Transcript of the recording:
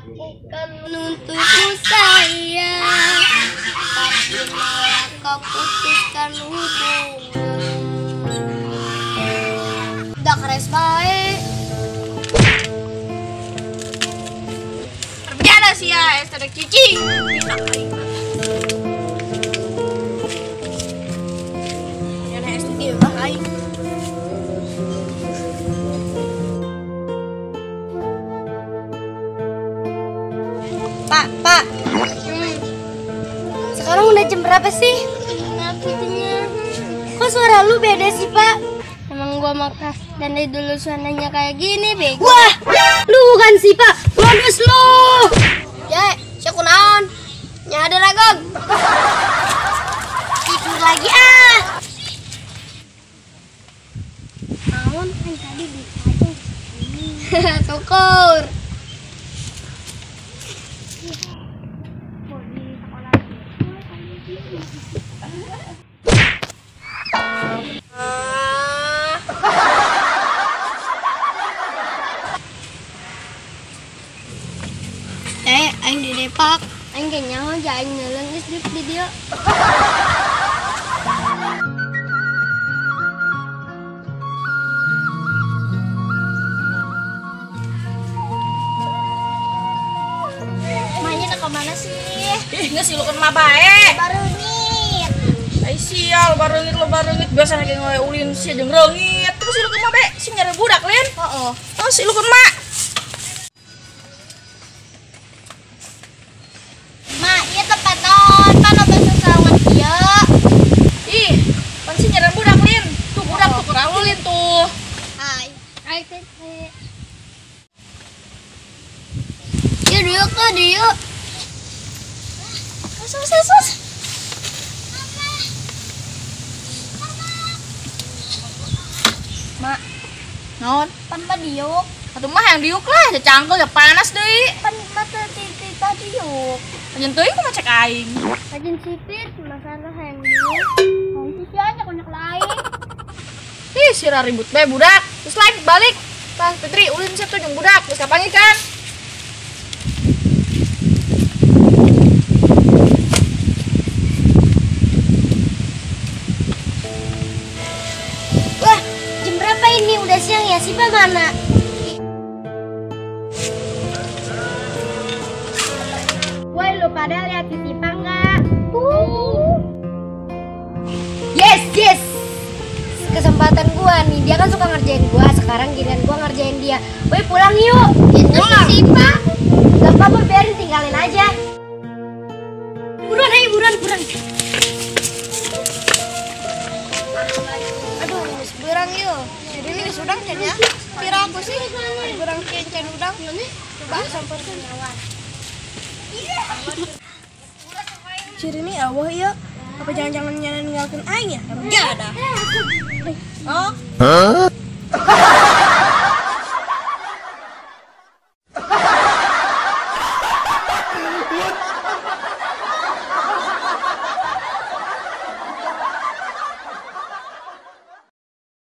Lakukan untukmu sayang, tapi malah kau putuskan hubungan. Udah keres baik. Terbiasa sih ya, es tadek cicing. Pak, Pak. Sekarang udah jam berapa sih? Kok suara lu beda sih, Pak? Emang gua makas dan dari dulu suaranya kayak gini, bego. Wah, lu bukan sih, Pak. Modus lu. Ya, siapa kunaon? Nya ada ragog. Tidur lagi ah. Naon kan tadi bisa aja. Syukur. Aing di Depak, aing kayaknya aja aing ngeleng geus di video. Mainnya ke mana sih? Ih, geus silukeun mah bae. Bareungit. Ai sial, bareungit lo bareungit biasa ge ngoe ulin sia jeung reungit. Terus silukeun mah bae, sing nyari budak lin. Heeh. Terus silukeun mah. Ya diuk tuh diuk. Sus sus sus. Mak, naon? Pan mah diuk. Atuh mah yang diuk lah, ya cangkel ya panas deui. Pan mah teu tita diuk. Kajen teuing kumaha cek aing. Kajen sipit masalah yang diuk. Nanti sia nyak lain. Ih, sira ribut bae budak. Terus lain balik. Tah Fitri ulin sia tuh jeung budak, geus kapanggih kan? Wah, jam berapa ini? Udah siang ya? Sipa mana? Woi, lu pada lihat si Sipa nggak? Yes, yes. Kesempatan gua nih, dia kan suka ngerjain gua, sekarang giliran gua ngerjain dia. Woi, pulang yuk. Itu si Sipa. Gak apa-apa, biarin, tinggalin aja. Buruan, ayo buruan, buruan. Aduh, berang yuk. Jadi ini udang kayaknya. Kira aku sih berang kencen udang. Coba samperkan. Ciri ini awah ya. Apa jangan-jangan ninggalkan aing ya? Enggak ada. Oh. Huh?